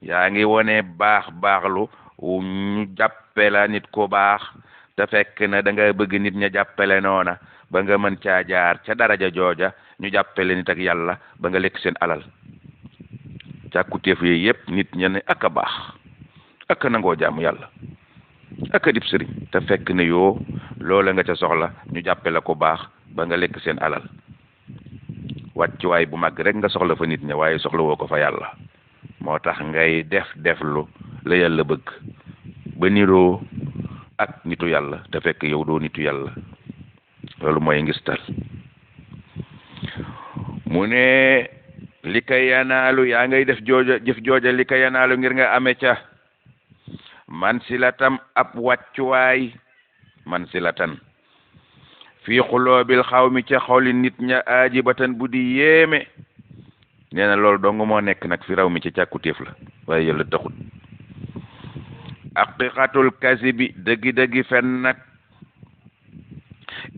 yaa ngi wone baaxlu ñu jàppe la nit ku baax te fekk na da nga bëgg nit ña jàppale noona ba nga mën caa jaar ca daraja jooja ñu jàppale nit ak yàlla ba nga lekk seen alal càkkutéef yi yëpp nit ña ne ak a baax ak a nangoo jaamu yàlla ak a dib sëriñ te fekk ne yoo loola nga ca soxla ñu jàppale ko baax ba nga lekk seen alal wàccuwaay bu mag rek nga soxla fa nit ña waaye soxla woo ko fa yàlla moo tax ngay deflu la yàlla bëgg ba niroo ak nitu yàlla te fekk yow doo nitu yàlla loolu mooy ngistal mu ne li ka yanaalu yaa ngay def jëf jooja li ka yanaalu ngir nga ame ca man si la tam ab wàccuwaay man si la tan fii xuloobil xaw mi ca xawli nit ña aajibatan bu di yéeme nee na loolu dong moo nekk nag fi raw mi ci càkkutéef la waaye yàlla taxut aqiqatul kasibi dëggi fen nag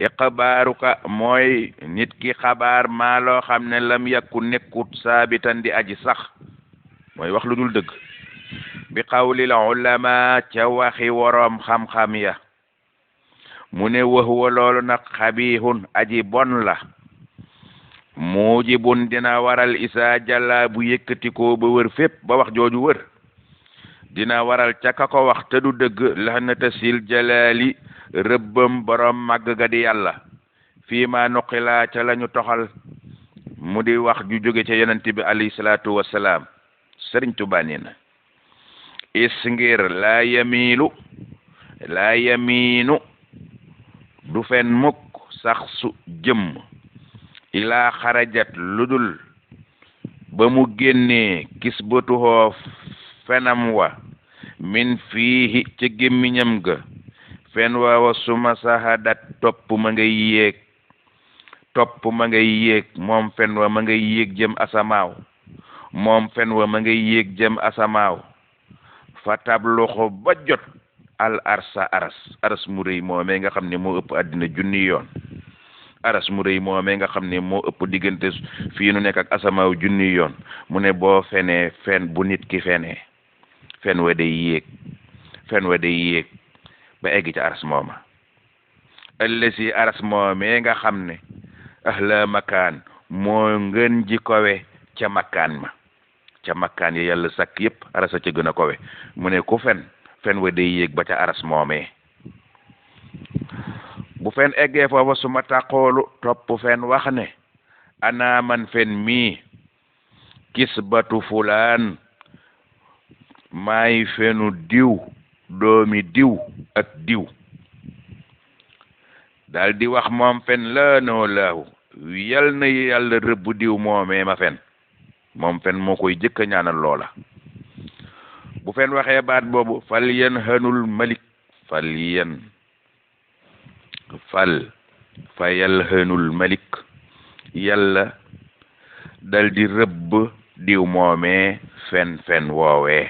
iqbaaruka mooy nit ki xabaar maa loo xam ne lam yakku nekkut saabitan di aji sax mooy wax lu dul dëgg bi qawlil ulama ca waxi woroom xam-xam ya mu ne waxuwa loolu nag xabihun aji bon la mujibun dina waral isaa jàlla bu yëkkatikoo ba wër fépp ba wax jooju wër dina waral ca ka ko wax te du dëgg laxnata sil jalaali rëbbam borom màgg ga di yàlla fii ma nuqilaa ca lañu toxal mu di wax ju jóge ca yonent bi alayhi salaatu wassalaam Sëriñ Tuubaa nee na is ngir laa yamiinu du fen mukk sax su jëmm ilaa xarajat ludul ba mu génnee kisbatuhoo fenam wa min fiihi ca gémmiñam ga fen wa suma sahadat topp ma ngay yéeg moom fen wa ma ngay yéeg jëm asamaaw fa tabluxu ba jot al arsa aras mu rëy moomee nga xam ne moo ëpp àddina junni yoon aras mu rëy moomee nga xam ne moo ëpp diggante fii nu nekk ak asamaaw junni yoon mu ne boo fenee fen bu nit ki fenee fen wa day yéeg ba egg ca aras mooma ëllësi aras moomee nga xam ne ahla makaan moo ngën ji kowe ca makkaan ya yàlla sakk yëpp arasa ca gën a kowe mu ne ku fen wa day yéeg ba ca aras moomee bu fen eggee foofa suma taqoolu topp fen wax ne ana man fen mii kisbatu fulaan maay fenu diw doomi diw ak diw daal di wax moom fen laanoo laahu yal na yàlla rëbb diw moomee ma fen moom fen moo koy jëkk a ñaanal loola bu fen waxee baat boobu fal yalhanul malik yàlla dal di rëbb diw moomee fen woowee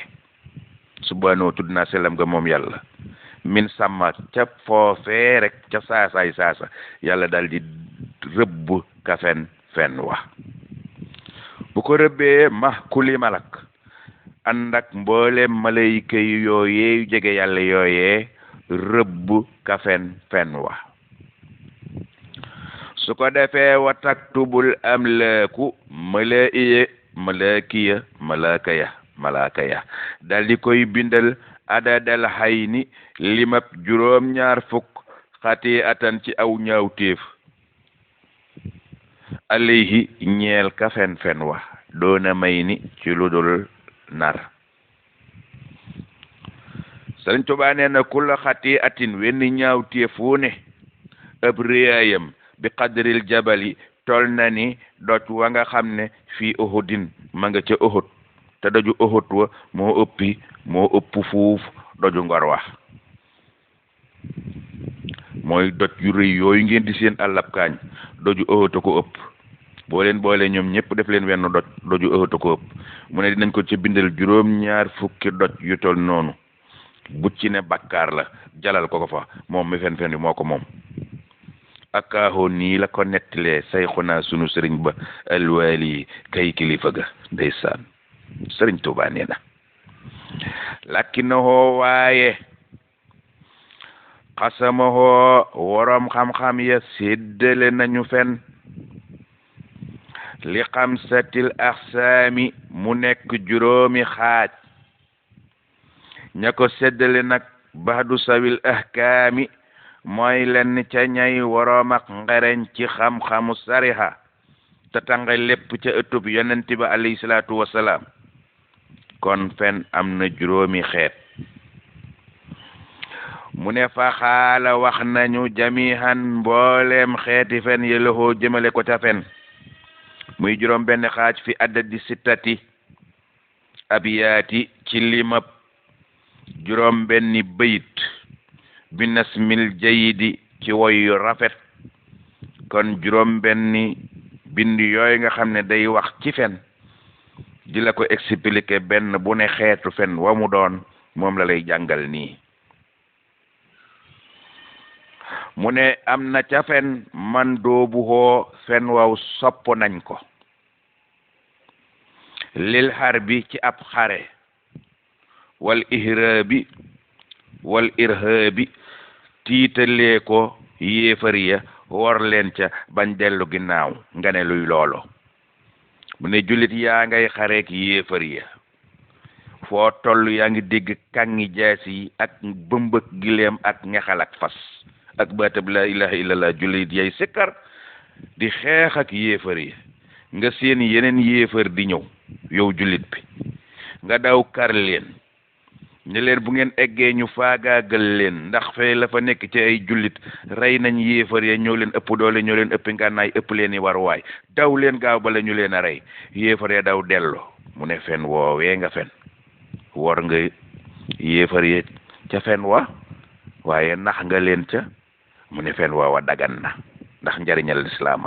subhaanahu tudd naa sellam nga moom yàlla min sàmma ca foofee rek ca saasa yàlla dal di rëbb ka fen wa bu ko rëbbee kuli malak ànd ak mboolem malayka yi yooyee yu jege yàlla yooyee rëbb ka fen wa su ko defee wa taktubul amlaaku malaaka ya dal di koy bindal adadal hayni limab juróom-ñaar fukk xati atan ci aw ñaawteef alayhi ñeel ka fen wa doona may ni ci ludul nar Sëriñ Tuubaa nee na kulla xati atin wenn ñaawteef wu ne ab réyaayam bi qadril jabali tol na ni doj wa nga xam ne fii Uhudin ma nga ca Uhud te doju Uhud wa moo ëpp fuuf doju Ngor wa mooy doj yu rëy yooyu ngeen di seen àllab kaañ doju Uhud a ko ëpp boole ñoom ñëpp def leen wenn doju Uhud a ko ëpp mu ne dinañ ko ca bindal juróom-ñaar fukki doj yu tol noonu bu ci ne bakkaar la jalal ko fa moom mi fen wi moo ko moom akaaxoo nii la ko nettalee sayxuna sunu sëriñ ba alwaali kay kilifa ga ndeysaan Sëriñ Tuubaa nee na lakinnahu waaye xasamahoo woroom xam-xam ya séddale nañu fen li xamsatil axsaami mu nekk juróomi xaaj ña ko séddale nag baxdu sawil ahkaami mooy lenn ca ñay woroom ak ngereñ ci xam-xamu sariha te tànge lépp ca ëttub yonent ba alayhi salaatu wasalaam kon fen am na juróomi xeet mu ne fa xaala wax nañu jamihan mbooleem xeeti fen yëlëxoo jëmale ko ca fen muy juróom benn xaaj fi addadi sittati abiyaati ci limab juróom benni bayit bi nasmil jayidi ci woyu rafet kon juróom benni bind yooyu nga xam ne day wax ci fen di la ko expliquer benn bu ne xeetu fen wa mu doon moom la lay jàngal nii mu ne am na ca fen man doobu hoo fen waw sopp nañ ko lil harbi ci ab xare wal ihraabi wal irhaabi tiitalee ko yéefariya wor leen ca bañ dellu ginnaaw nga ne luy loolo mu ne jullit yaa ngay xareek yéefariya foo toll yaa ngi dégg kàngi jaas yi ak bëmbëk gileem ak ñaxal ak fas ak baatab la ilaha illallah jullit yay sikkar di xeex ak yéefar yi nga seen yeneen yéefar di ñëw yow jullit bi nga daw kar leen ne leen bu ngeen eggee ñu faagaagal leen ndax fee la fa nekk ci ay jullit rey nañ yéefar ya ñoo leen ëpp doole ñoo leen ëpp ngànnaay ëpp leen i waruwaay daw leen gaaw bala ñu leen a rey yéefar ya daw dello mu ne fen woowee nga fen wor nga yéefar ya ca fen wa waaye nax nga leen ca mu ne fen waawa dagan na ndax njariñal lislaama